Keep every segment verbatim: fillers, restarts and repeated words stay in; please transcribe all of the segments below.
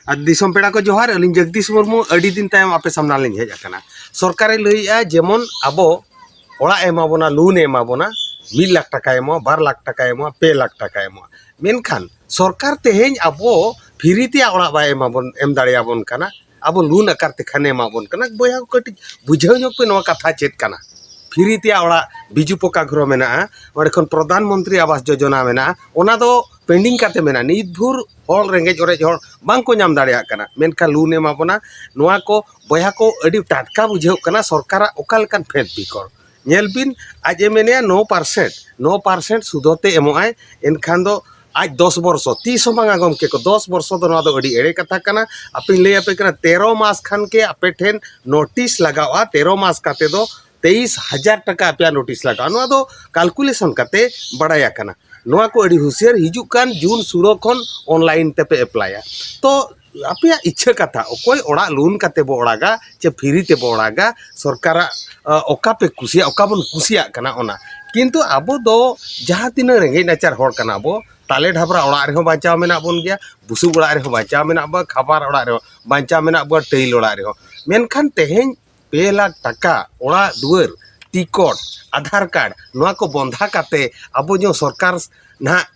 ᱟᱨ ᱫᱤᱥᱚᱢ ᱯᱮᱲᱟ ᱠᱚ ᱡᱚᱦᱟᱨ, ᱟᱹᱞᱤᱧ ᱡᱚᱜᱽᱫᱤᱥ ᱢᱩᱨᱢᱩ ᱟᱹᱰᱤ ᱫᱤᱱ ᱛᱟᱭᱚᱢ ᱟᱯᱮ ᱥᱟᱢᱱᱟ ᱞᱤᱧ ᱦᱮᱡ ᱟᱠᱟᱱᱟ᱾ ᱥᱚᱨᱠᱟᱨᱮ ᱞᱟᱹᱭᱮᱜᱼᱟ ᱡᱮᱢᱚᱱ ᱟᱵᱚ ᱚᱲᱟᱜ ᱮ ᱮᱢᱟ ᱵᱚᱱᱟ, ᱞᱳᱱ ᱮ ᱮᱢᱟ ᱵᱚᱱᱟ, ᱢᱤᱫ ᱞᱟᱠᱷ ᱴᱟᱠᱟᱭ ᱮᱢᱚᱜᱼᱟ, ᱵᱟᱨ ᱞᱟᱠᱷ ᱴᱟᱠᱟᱭ ᱮᱢᱚᱜᱼᱟ, ᱯᱮ ᱞᱟᱠᱷ ᱴᱟᱠᱟᱭ ᱮᱢᱚᱜᱼᱟ᱾ ᱢᱮᱱᱠᱷᱟᱱ ᱥᱚᱨᱠᱟᱨ ᱛᱮᱦᱮᱧ ᱟᱵᱚ ᱯᱷᱤᱨᱤ ᱛᱮᱭᱟᱜ ᱚᱲᱟᱜ ᱵᱟᱭ ᱮᱢᱟ ᱵᱚᱱ, ᱮᱢ ᱫᱟᱲᱮᱭᱟᱵᱚᱱ ᱠᱟᱱᱟ, ᱟᱵᱚ ᱞᱳᱱ ᱟᱠᱟᱨ ᱛᱮ ᱠᱷᱟᱱᱮ ᱮᱢᱟ ᱵᱚᱱ ᱠᱟᱱᱟ᱾ ᱵᱚᱭᱦᱟ ᱠᱚ ᱠᱟᱹᱴᱤᱡ ᱵᱩᱡᱷᱟᱹᱣ ᱧᱚᱜ ᱯᱮ ᱱᱚᱣᱟ ᱠᱟᱛᱷᱟ ᱪᱮᱫ ᱠᱟᱱᱟ᱾ ᱯᱷᱤᱨᱤ ᱛᱮᱭᱟᱜ ᱚᱲᱟᱜ ᱵᱤᱡᱩ ᱯᱚᱠᱟ ᱜᱷᱚᱨᱚ ᱢᱮᱱᱟᱜᱼᱟ, ᱚᱸᱰᱮ ᱠᱷᱚᱱ ᱯᱨᱚᱫᱷᱟᱱ ᱢᱚᱱᱛᱨᱤ ᱟᱵᱟᱥ ᱡᱳᱡᱚᱱᱟ ᱢᱮᱱᱟᱜᱼᱟ, ᱚᱱᱟ ᱫᱚ ᱯᱮᱱᱰᱤᱝ ᱠᱟᱛᱮ ᱢᱮᱱᱟᱜᱼᱟ᱾ ᱱᱤᱛ ᱵᱷᱳᱨ ᱦᱚᱲ, ᱨᱮᱸᱜᱮᱡ ᱚᱨᱮᱡ ᱦᱚᱲ ᱵᱟᱝ ᱠᱚ ᱧᱟᱢ ᱫᱟᱲᱮᱭᱟᱜ ᱠᱟᱱᱟ, ᱢᱮᱱᱠᱷᱟᱱ ᱞᱳᱱ ᱮ ᱮᱢᱟ ᱵᱚᱱᱟ᱾ ᱱᱚᱣᱟ ᱠᱚ ᱵᱚᱭᱦᱟ ᱠᱚ ᱟᱹᱰᱤ ᱴᱟᱴᱠᱟ ᱵᱩᱡᱷᱟᱹᱜ ᱠᱟᱱᱟ ᱥᱚᱨᱠᱟᱨᱟᱜ ᱚᱠᱟ ᱞᱮᱠᱟᱱ ᱯᱷᱮᱫ ᱵᱤᱠᱚᱲ᱾ ᱧᱮᱞ ᱵᱤᱱ, ᱟᱡ ᱮ ᱢᱮᱱᱮᱜᱼᱟ ᱱᱚ ᱯᱟᱨᱥᱮᱱᱴ, ᱱᱚ ᱯᱟᱨᱥᱮᱱᱴ ᱥᱩᱫᱷᱚ ᱛᱮ ᱮᱢᱚᱜ ᱟᱭ, ᱮᱱᱠᱷᱟᱱ ᱫᱚ ᱟᱡ ᱫᱚᱥ ᱵᱚᱨᱥᱚ, ᱛᱤᱥ ᱦᱚᱸ ᱵᱟᱝᱟ ᱜᱚᱢᱠᱮ ᱠᱚ, ᱫᱚᱥ ᱵᱚᱨᱥᱚ ᱫᱚ ᱱᱚᱣᱟ ᱫᱚ ᱟᱹᱰᱤ ᱮᱲᱮ ᱠᱟᱛᱷᱟ ᱠᱟᱱᱟ᱾ ᱟᱯᱮᱧ ᱞᱟᱹᱭ ᱟᱯᱮ ᱠᱟᱱᱟ, ᱛᱮᱨᱚ ᱢᱟᱥ ᱠᱷᱟᱱ ᱜᱮ ᱟᱯᱮ ᱴᱷᱮᱱ ᱱᱳᱴᱤᱥ ᱞᱟᱜᱟᱜᱼᱟ, ᱛᱮᱨᱚ ᱢᱟᱥ ᱠᱟᱛᱮ ᱫᱚ ᱛᱮᱭᱤᱥ ᱦᱟᱡᱟᱨ ᱴᱟᱠᱟ ᱟᱯᱮᱭᱟᱜ ᱱᱳᱴᱤᱥ ᱞᱟᱜᱟᱜᱼᱟ᱾ ᱱᱚᱣᱟ ᱫᱚ ᱠᱟᱞᱠᱩᱞᱮᱥᱚᱱ ᱠᱟᱛᱮ ᱵᱟᱲᱟᱭ ᱟᱠᱟᱱᱟ᱾ ᱱᱚᱣᱟ ᱠᱚ ᱟᱹᱰᱤ ᱦᱩᱸᱥᱤᱭᱟᱹᱨ, ᱦᱤᱡᱩᱜ ᱠᱟᱱ ᱡᱩᱱ ᱥᱩᱲᱟᱹ ᱠᱷᱚᱱ ᱚᱱᱞᱟᱭᱤᱱ ᱛᱮᱯᱮ ᱮᱯᱞᱟᱭᱟ᱾ ᱛᱚ ᱟᱯᱮᱭᱟᱜ ᱤᱪᱪᱷᱟᱹ ᱠᱟᱛᱷᱟ, ᱚᱠᱚᱭ ᱚᱲᱟᱜ ᱞᱳᱱ ᱠᱟᱛᱮ ᱵᱚ ᱚᱲᱟᱜᱟ ᱪᱮ ᱯᱷᱤᱨᱤ ᱛᱮᱵᱚ ᱚᱲᱟᱜᱟ, ᱥᱚᱨᱠᱟᱨᱟᱜ ᱚᱠᱟ ᱯᱮ ᱠᱩᱥᱤᱭᱟᱜ, ᱚᱠᱟ ᱵᱚᱱ ᱠᱩᱥᱤᱭᱟᱜ ᱠᱟᱱᱟ ᱚᱱᱟ᱾ ᱠᱤᱱᱛᱩ ᱟᱵᱚ ᱫᱚ ᱡᱟᱦᱟᱸ ᱛᱤᱱᱟᱹᱜ ᱨᱮᱸᱜᱮᱡ ᱱᱟᱪᱟᱨ ᱦᱚᱲ ᱠᱟᱱᱟ ᱵᱚ, ᱛᱟᱞᱮ ᱰᱷᱟᱵᱽᱨᱟ ᱚᱲᱟᱜ ᱨᱮᱦᱚᱸ ᱵᱟᱧᱪᱟᱣ ᱢᱮᱱᱟᱜ ᱵᱚᱱ ᱜᱮᱭᱟ, ᱵᱩᱥᱩᱵ ᱚᱲᱟᱜ ᱨᱮᱦᱚᱸ ᱵᱟᱧᱪᱟᱣ ᱢᱮᱱᱟᱜ ᱵᱚᱱᱟ, ᱠᱷᱟᱯᱟᱨ ᱚᱲᱟᱜ ᱨᱮᱦᱚᱸ ᱵᱟᱧᱪᱟᱣ ᱢᱮᱱᱟᱜ ᱵᱚᱱᱟ, ᱴᱟᱹᱭᱤᱞ ᱚᱲᱟᱜ ᱨᱮᱦᱚᱸ᱾ ᱢᱮᱱᱠᱷᱟᱱ ᱛᱮᱦᱮᱧ ᱯᱮ ᱞᱟᱠᱷ ᱴᱟᱠᱟ ᱚᱲᱟᱜ ᱫᱩᱣᱟᱹᱨ, ᱴᱤᱠᱚᱴ, ᱟᱫᱷᱟᱨ ᱠᱟᱨᱰ, ᱱᱚᱣᱟ ᱠᱚ ᱵᱚᱱᱫᱷᱟ ᱠᱟᱛᱮ ᱟᱵᱚ ᱡᱮ ᱥᱚᱨᱠᱟᱨ ᱱᱟᱦᱟᱜ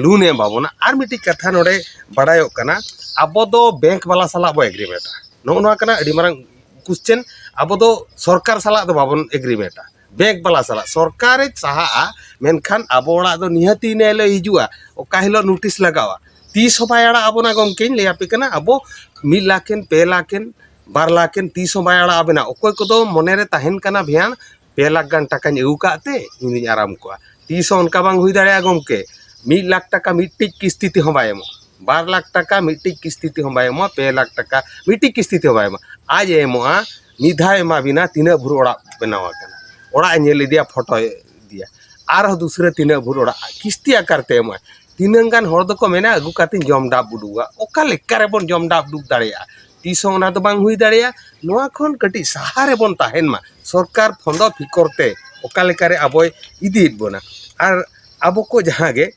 ᱞᱳᱱ ᱮ ᱮᱢᱟ ᱵᱚᱱᱟ᱾ ᱟᱨ ᱢᱤᱫᱴᱤᱡ ᱠᱟᱛᱷᱟ ᱱᱚᱰᱮ ᱵᱟᱲᱟᱭᱚᱜ ᱠᱟᱱᱟ, ᱟᱵᱚ ᱫᱚ ᱵᱮᱝᱠ ᱵᱟᱞᱟ ᱥᱟᱞᱟᱜ ᱵᱚ ᱮᱜᱽᱨᱤᱢᱮᱱᱴᱟ᱾ ᱱᱚᱜᱼᱚ ᱱᱚᱣᱟ ᱠᱟᱱᱟ ᱟᱹᱰᱤ ᱢᱟᱨᱟᱝ ᱠᱩᱥᱪᱮᱱ᱾ ᱟᱵᱚ ᱫᱚ ᱥᱚᱨᱠᱟᱨ ᱥᱟᱞᱟᱜ ᱫᱚ ᱵᱟᱵᱚᱱ ᱮᱜᱽᱨᱤᱢᱮᱱᱴᱟ, ᱵᱮᱝᱠ ᱵᱟᱞᱟ ᱥᱟᱞᱟᱜ᱾ ᱥᱚᱨᱠᱟᱨᱮ ᱥᱟᱦᱟᱜᱼᱟ, ᱢᱮᱱᱠᱷᱟᱱ ᱟᱵᱚ ᱚᱲᱟᱜ ᱫᱚ ᱱᱤᱦᱟᱹᱛᱤ ᱤᱱᱟᱹ ᱦᱤᱞᱳᱜ ᱦᱤᱡᱩᱜᱼᱟ, ᱚᱠᱟ ᱦᱤᱞᱳᱜ ᱱᱳᱴᱤᱥ ᱞᱟᱜᱟᱣᱟ, ᱛᱤᱥ ᱦᱚᱸ ᱵᱟᱭ ᱟᱲᱟᱜ ᱟᱵᱚᱱᱟ᱾ ᱜᱚᱢᱠᱮᱧ ᱞᱟᱹᱭ ᱟᱯᱮ ᱠᱟᱱᱟ, ᱟᱵᱚ ᱢᱤᱫ ᱞᱟᱠᱷ ᱮᱱ, ᱯᱮ ᱞᱟᱠᱷ ᱮᱱ, ᱵᱟᱨ ᱞᱟᱠᱷ ᱮᱱ, ᱛᱤᱥ ᱦᱚᱸ ᱵᱟᱭ ᱟᱲᱟᱜ ᱟᱵᱮᱱᱟ᱾ ᱚᱠᱚᱭ ᱠᱚᱫᱚ ᱢᱚᱱᱮᱨᱮ ᱛᱟᱦᱮᱱ ᱠᱟᱱᱟ, ᱵᱷᱮᱭᱟᱱ ᱯᱮ ᱞᱟᱠᱷ ᱜᱟᱱ ᱴᱟᱠᱟᱧ ᱟᱹᱜᱩ ᱠᱟᱜ ᱛᱮ ᱤᱧ ᱫᱩᱧ ᱟᱨᱟᱢ ᱠᱚᱜᱼᱟ᱾ ᱛᱤᱥ ᱦᱚᱸ ᱚᱱᱠᱟ ᱵᱟᱝ ᱦᱩᱭ ᱫᱟᱲᱮᱭᱟᱜᱼᱟ ᱜᱚᱢᱠᱮ᱾ ᱢᱤᱫ ᱞᱟᱠᱷ ᱴᱟᱠᱟ ᱢᱤᱫᱴᱤᱡ ᱠᱤᱥᱛᱤ ᱛᱮᱦᱚᱸ ᱵᱟᱭ ᱮᱢᱚᱜᱼᱟ, ᱵᱟᱨ ᱞᱟᱠᱷ ᱴᱟᱠᱟ ᱢᱤᱫᱴᱤᱡ ᱠᱤᱥᱛᱤ ᱛᱮᱦᱚᱸ ᱵᱟᱭ ᱮᱢᱚᱜᱼᱟ, ᱯᱮ ᱞᱟᱠᱷ ᱴᱟᱠᱟ ᱢᱤᱫᱴᱤᱡ ᱠᱤᱥᱛᱤ ᱛᱮᱦᱚᱸ ᱵᱟᱭ ᱮᱢᱚᱜᱼᱟ᱾ ᱟᱡ ᱮ ᱮᱢᱚᱜᱼᱟ, ᱢᱤᱫ ᱫᱷᱟᱣ ᱮᱢᱟ ᱵᱤᱱᱟ, ᱛᱤᱱᱟᱹᱜ ᱵᱷᱳᱨ ᱚᱲᱟᱜ ᱵᱮᱱᱟᱣ ᱟᱠᱟᱱᱟ, ᱚᱲᱟᱜ ᱮ ᱧᱮᱞ ᱤᱫᱤᱭᱟ, ᱯᱷᱳᱴᱳᱭ ᱤᱫᱤᱭᱟ, ᱟᱨᱦᱚᱸ ᱫᱩᱥᱨᱟᱹ ᱛᱤᱱᱟᱹᱜ ᱵᱷᱳᱨ ᱚᱲᱟᱜ ᱠᱤᱥᱛᱤ ᱟᱠᱟᱨ ᱛᱮ ᱮᱢᱚᱜᱼᱟ᱾ ᱛᱤᱱᱟᱹᱝ ᱜᱟᱱ ᱦᱚᱲ ᱫᱚᱠᱚ ᱢᱮᱱᱟ, ᱟᱹᱜᱩ ᱠᱟᱛᱮᱧ ᱡᱚᱢ ᱰᱟᱵ ᱩᱰᱩᱠᱟ᱾ ᱚᱠᱟ ᱞᱮᱠᱟ ᱨᱮᱵᱚᱱ ᱡᱚᱢ ᱰᱟᱵ ᱩᱰᱩᱠ ᱫᱟᱲᱮᱭᱟᱜᱼᱟ? ᱛᱤᱥ ᱦᱚᱸ ᱚᱱᱟ ᱫᱚ ᱵᱟᱝ ᱦᱩᱭ ᱫᱟᱲᱮᱭᱟᱜᱼᱟ᱾ ᱱᱚᱣᱟ ᱠᱷᱚᱱ ᱠᱟᱹᱴᱤᱡ ᱥᱟᱦᱟ ᱨᱮᱵᱚᱱ ᱛᱟᱦᱮᱱ ᱢᱟ᱾ ᱥᱚᱨᱠᱟᱨ ᱯᱷᱚᱸᱫᱚ ᱯᱷᱤᱠᱚᱨ ᱛᱮ ᱚᱠᱟ ᱞᱮᱠᱟᱨᱮ ᱟᱵᱚᱭ ᱤᱫᱤᱭᱮᱫ ᱵᱚᱱᱟ᱾ ᱟᱨ ᱟᱵᱚ ᱠᱚ ᱡᱟᱦᱟᱸ ᱜᱮ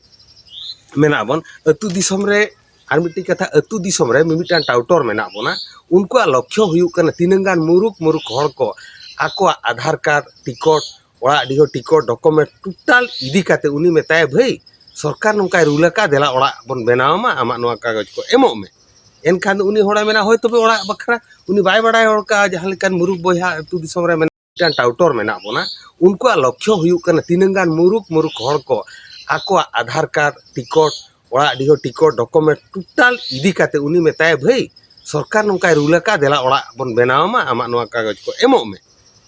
ᱢᱮᱱᱟᱜ ᱵᱚᱱ, ᱟᱹᱛᱩ ᱫᱤᱥᱚᱢ ᱨᱮ ᱟᱨ ᱢᱤᱫᱴᱤᱡ ᱠᱟᱛᱷᱟ, ᱟᱹᱛᱩ ᱫᱤᱥᱚᱢ ᱨᱮ ᱢᱤᱢᱤᱫᱴᱟᱝ ᱴᱟᱣᱴᱚᱨ ᱢᱮᱱᱟᱜ ᱵᱚᱱᱟ, ᱩᱱᱠᱩᱣᱟᱜ ᱞᱚᱠᱠᱷᱚ ᱦᱩᱭᱩᱜ ᱠᱟᱱᱟ ᱛᱤᱱᱟᱹᱝ ᱜᱟᱱ ᱢᱩᱨᱩᱠ ᱢᱩᱨᱩᱠ ᱦᱚᱲ ᱠᱚ ᱟᱠᱚᱣᱟᱜ ᱟᱫᱷᱟᱨ ᱠᱟᱨᱰ, ᱴᱤᱠᱚᱴ, ᱚᱲᱟᱜ ᱰᱤᱦᱟᱹ ᱴᱤᱠᱚᱴ, ᱰᱚᱠᱩᱢᱮᱱᱴ ᱴᱳᱴᱟᱞ ᱤᱫᱤ ᱠᱟᱛᱮ ᱩᱱᱤ ᱢᱮᱛᱟᱭᱟ, "ᱵᱷᱟᱹᱭ, ᱥᱚᱨᱠᱟᱨ ᱱᱚᱝᱠᱟᱭ ᱨᱩᱞ ᱟᱠᱟᱫ, ᱫᱮᱞᱟ ᱚᱲᱟᱜ ᱵᱚᱱ ᱵᱮᱱᱟᱣ ᱟᱢᱟ, ᱟᱢᱟᱜ ᱱᱚᱣᱟ ᱠᱟᱜᱚᱡᱽ ᱠᱚ ᱮᱢᱚᱜ ᱢᱮ᱾" ᱮᱱᱠᱷᱟᱱ ᱫᱚ ᱩᱱᱤ ᱦᱚᱲᱮ ᱢᱮᱱᱟ, ᱦᱳᱭ ᱛᱚᱵᱮ ᱚᱲᱟᱜ ᱵᱟᱠᱷᱨᱟ᱾ ᱩᱱᱤ ᱵᱟᱭ ᱵᱟᱲᱟᱭ ᱦᱚᱲ ᱠᱟᱜᱼᱟ, ᱡᱟᱦᱟᱸ ᱞᱮᱠᱟᱱ ᱢᱩᱨᱩᱠ ᱵᱚᱭᱦᱟ ᱟᱹᱛᱩ ᱫᱤᱥᱚᱢ ᱨᱮ ᱢᱮᱱᱟᱜ ᱢᱤᱫᱴᱟᱝ ᱴᱟᱣᱴᱚᱨ ᱢᱮᱱᱟᱜ ᱵᱚᱱᱟ, ᱩᱱᱠᱩᱣᱟᱜ ᱞᱚᱠᱠᱷᱚ ᱦᱩᱭᱩᱜ ᱠᱟᱱᱟ ᱛᱤᱱᱟᱹᱝ ᱜᱟᱱ ᱢᱩᱨᱩᱠ ᱢᱩᱨᱩᱠ ᱦᱚᱲ ᱠᱚ ᱟᱠᱚᱣᱟᱜ ᱟᱫᱷᱟᱨ ᱠᱟᱨᱰ, ᱴᱤᱠᱚᱴ, ᱚᱲᱟᱜ ᱰᱤᱦᱟᱹ ᱴᱤᱠᱚᱴ, ᱰᱚᱠᱩᱢᱮᱱᱴ ᱴᱳᱴᱟᱞ ᱤᱫᱤ ᱠᱟᱛᱮ ᱩᱱᱤ ᱢᱮᱛᱟᱭᱟ, ᱵᱷᱟᱹᱭ, ᱥᱚᱨᱠᱟᱨ ᱱᱚᱝᱠᱟᱭ ᱨᱩᱞ ᱟᱠᱟᱫ, ᱫᱮᱞᱟ ᱚᱲᱟᱜ ᱵᱚᱱ ᱵᱮᱱᱟᱣ ᱟᱢᱟ, ᱟᱢᱟᱜ ᱱᱚᱣᱟ ᱠᱟᱜᱚᱡᱽ ᱠᱚ ᱮᱢᱚᱜ ᱢᱮ᱾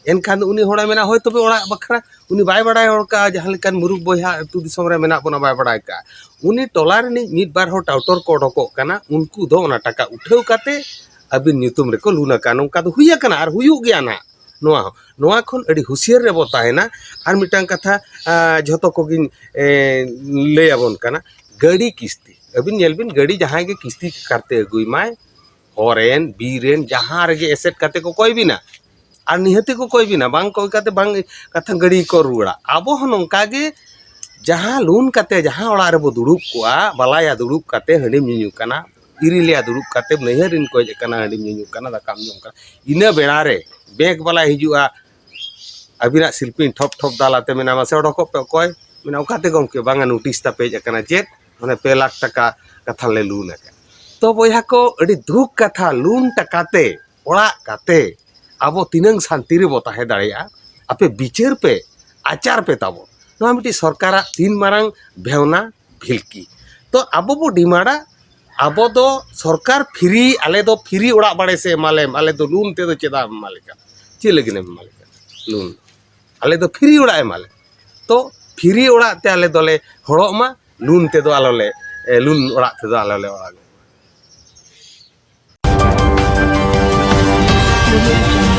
ᱮᱱᱠᱷᱟᱱ ᱫᱚ ᱩᱱᱤ ᱦᱚᱲᱮ ᱢᱮᱱᱟ, ᱦᱳᱭ ᱛᱚᱵᱮ ᱚᱲᱟᱜ ᱵᱟᱠᱷᱨᱟ᱾ ᱩᱱᱤ ᱵᱟᱭ ᱵᱟᱲᱟᱭ ᱦᱚᱲ ᱠᱟᱜᱼᱟ, ᱡᱟᱦᱟᱸ ᱞᱮᱠᱟᱱ ᱢᱩᱨᱩᱠ ᱵᱚᱭᱦᱟ ᱟᱹᱛᱩ ᱫᱤᱥᱚᱢ ᱨᱮ ᱢᱮᱱᱟᱜ ᱵᱚᱱᱟ, ᱵᱟᱭ ᱵᱟᱲᱟᱭ ᱠᱟᱜᱼᱟ᱾ ᱩᱱᱤ ᱴᱚᱞᱟ ᱨᱤᱱᱤᱡ ᱢᱤᱫ ᱵᱟᱨ ᱦᱚᱲ ᱴᱟᱣᱴᱚᱨ ᱠᱚ ᱚᱰᱚᱠᱚᱜ ᱠᱟᱱᱟ, ᱩᱱᱠᱩ ᱫᱚ ᱚᱱᱟ ᱴᱟᱠᱟ ᱩᱴᱷᱟᱹᱣ ᱠᱟᱛᱮ ᱟᱹᱵᱤᱱ ᱧᱩᱛᱩᱢ ᱨᱮᱠᱚ ᱞᱳᱱ ᱟᱠᱟᱫ, ᱱᱚᱝᱠᱟ ᱫᱚ ᱦᱩᱭ ᱟᱠᱟᱱᱟ ᱟᱨ ᱦᱩᱭᱩᱜ ᱜᱮᱭᱟ ᱱᱟᱦᱟᱜ᱾ ᱱᱚᱣᱟ ᱦᱚᱸ, ᱱᱚᱣᱟ ᱠᱷᱚᱱ ᱟᱹᱰᱤ ᱦᱩᱸᱥᱤᱭᱟᱹᱨ ᱨᱮᱵᱚ ᱛᱟᱦᱮᱱᱟ᱾ ᱟᱨ ᱢᱤᱫᱴᱟᱝ ᱠᱟᱛᱷᱟ, ᱟᱸ, ᱡᱷᱚᱛᱚ ᱠᱚᱜᱮᱧ, ᱮᱸ, ᱞᱟᱹᱭ ᱟᱵᱚᱱ ᱠᱟᱱᱟ, ᱜᱟᱹᱰᱤ ᱠᱤᱥᱛᱤ᱾ ᱟᱹᱵᱤᱱ ᱧᱮᱞ ᱵᱤᱱ, ᱜᱟᱹᱰᱤ ᱡᱟᱦᱟᱸᱭ ᱜᱮ ᱠᱤᱥᱛᱤ ᱠᱟᱨᱛᱮ ᱟᱹᱜᱩᱭ ᱢᱟᱭ, ᱦᱚᱨᱮᱱ, ᱵᱤᱨᱮᱱ, ᱡᱟᱦᱟᱸ ᱨᱮᱜᱮ ᱮᱥᱮᱫ ᱠᱟᱛᱮ ᱠᱚ ᱠᱚᱭ ᱵᱤᱱᱟ, ᱟᱨ ᱱᱤᱦᱟᱹᱛᱤ ᱠᱚ ᱠᱚᱭ ᱵᱤᱱᱟ, ᱵᱟᱝ ᱠᱚᱭ ᱠᱟᱛᱮ ᱵᱟᱝ ᱠᱟᱛᱷᱟ ᱜᱟᱹᱰᱤ ᱠᱚ ᱨᱩᱣᱟᱹᱲᱟ᱾ ᱟᱵᱚ ᱦᱚᱸ ᱱᱚᱝᱠᱟ ᱜᱮ, ᱡᱟᱦᱟᱸ ᱞᱳᱱ ᱠᱟᱛᱮ ᱡᱟᱦᱟᱸ ᱚᱲᱟᱜ ᱨᱮᱵᱚ ᱫᱩᱲᱩᱵ ᱠᱚᱜᱼᱟ, ᱵᱟᱞᱟᱭᱟ ᱫᱩᱲᱩᱵ ᱠᱟᱛᱮ ᱦᱟᱺᱰᱤᱢ ᱧᱩᱧᱩ ᱠᱟᱱᱟ, ᱤᱨᱤᱞᱤᱭᱟ ᱫᱩᱲᱩᱵ ᱠᱟᱛᱮ ᱱᱟᱹᱭᱦᱟᱹᱨ ᱨᱤᱱ ᱠᱚᱭ ᱠᱟᱱᱟ, ᱦᱟᱺᱰᱤᱢ ᱧᱩᱧᱩ ᱠᱟᱱᱟ, ᱫᱟᱠᱟᱢ ᱡᱚᱢ ᱠᱟᱱᱟ, ᱤᱱᱟᱹ ᱵᱮᱲᱟ ᱨᱮ ᱵᱮᱝᱠ ᱵᱟᱞᱟᱭ ᱦᱤᱡᱩᱜᱼᱟ, ᱟᱹᱵᱤᱱᱟᱜ ᱥᱤᱞᱯᱤᱧ ᱴᱷᱚᱯ ᱴᱷᱚᱯ ᱫᱟᱞ ᱟᱛᱮ ᱢᱮᱱᱟ, "ᱢᱟᱥᱮ ᱚᱰᱚᱠᱚᱜ ᱯᱮ, ᱚᱠᱚᱭ?" ᱢᱮᱱᱟ, "ᱚᱠᱟᱛᱮ ᱜᱚᱢᱠᱮ?" "ᱵᱟᱝᱟ, ᱱᱳᱴᱤᱥ ᱛᱟᱯᱮ ᱦᱮᱡ ᱟᱠᱟᱱᱟ, ᱪᱮᱫ?" ᱢᱟᱱᱮ, "ᱯᱮ ᱞᱟᱠᱷ ᱴᱟᱠᱟ ᱠᱟᱛᱷᱟ ᱞᱮ ᱞᱳᱱ ᱟᱠᱟᱫ᱾" ᱛᱚ ᱵᱚᱭᱦᱟ ᱠᱚ, ᱟᱹᱰᱤ ᱫᱩᱠ ᱠᱟᱛᱷᱟ, ᱞᱳᱱ ᱴᱟᱠᱟᱛᱮ ᱚᱲᱟᱜ ᱠᱟᱛᱮ ᱟᱵᱚ ᱛᱤᱱᱟᱹᱝ ᱥᱟᱱᱛᱤ ᱨᱮᱵᱚ ᱛᱟᱦᱮᱸ ᱫᱟᱲᱮᱭᱟᱜᱼᱟ? ᱟᱯᱮ ᱵᱤᱪᱟᱹᱨ ᱯᱮ, ᱟᱪᱟᱨ ᱯᱮ ᱛᱟᱵᱚ᱾ ᱱᱚᱣᱟ ᱢᱤᱫᱴᱤᱡ ᱥᱚᱨᱠᱟᱨᱟᱜ ᱛᱤᱱ ᱢᱟᱨᱟᱝ ᱵᱷᱮᱣᱱᱟ ᱵᱷᱤᱞᱠᱤ᱾ ᱛᱚ ᱟᱵᱚ ᱵᱚ ᱰᱤᱢᱟᱱᱰᱟ, ᱟᱵᱚ ᱫᱚ ᱥᱚᱨᱠᱟᱨ ᱯᱷᱨᱤ, ᱟᱞᱮ ᱫᱚ ᱯᱷᱨᱤ ᱚᱲᱟᱜ ᱵᱟᱲᱮ ᱥᱮ ᱮᱢᱟᱞᱮᱢ, ᱟᱞᱮ ᱫᱚ ᱞᱳᱱ ᱛᱮᱫᱚ ᱪᱮᱫᱟᱜ ᱮᱢ ᱮᱢᱟᱞᱮ ᱠᱟᱱᱟ? ᱪᱮᱫ ᱞᱟᱹᱜᱤᱫ ᱮᱢ ᱮᱢᱟᱞᱮ ᱠᱟᱱᱟ ᱞᱳᱱ? ᱟᱞᱮ ᱫᱚ ᱯᱷᱨᱤ ᱚᱲᱟᱜ ᱮᱢᱟᱞᱮ᱾ ᱛᱚ ᱯᱷᱨᱤ ᱚᱲᱟᱜ ᱛᱮ ᱟᱞᱮ ᱫᱚᱞᱮ ᱦᱚᱲᱚᱜ ᱢᱟ, ᱞᱳᱱ ᱛᱮᱫᱚ ᱟᱞᱚᱞᱮ, ᱮ, ᱞᱳᱱ ᱚᱲᱟᱜ ᱛᱮᱫᱚ ᱟᱞᱚᱞᱮ ᱚᱲᱟᱜᱚᱜ ᱢᱟ᱾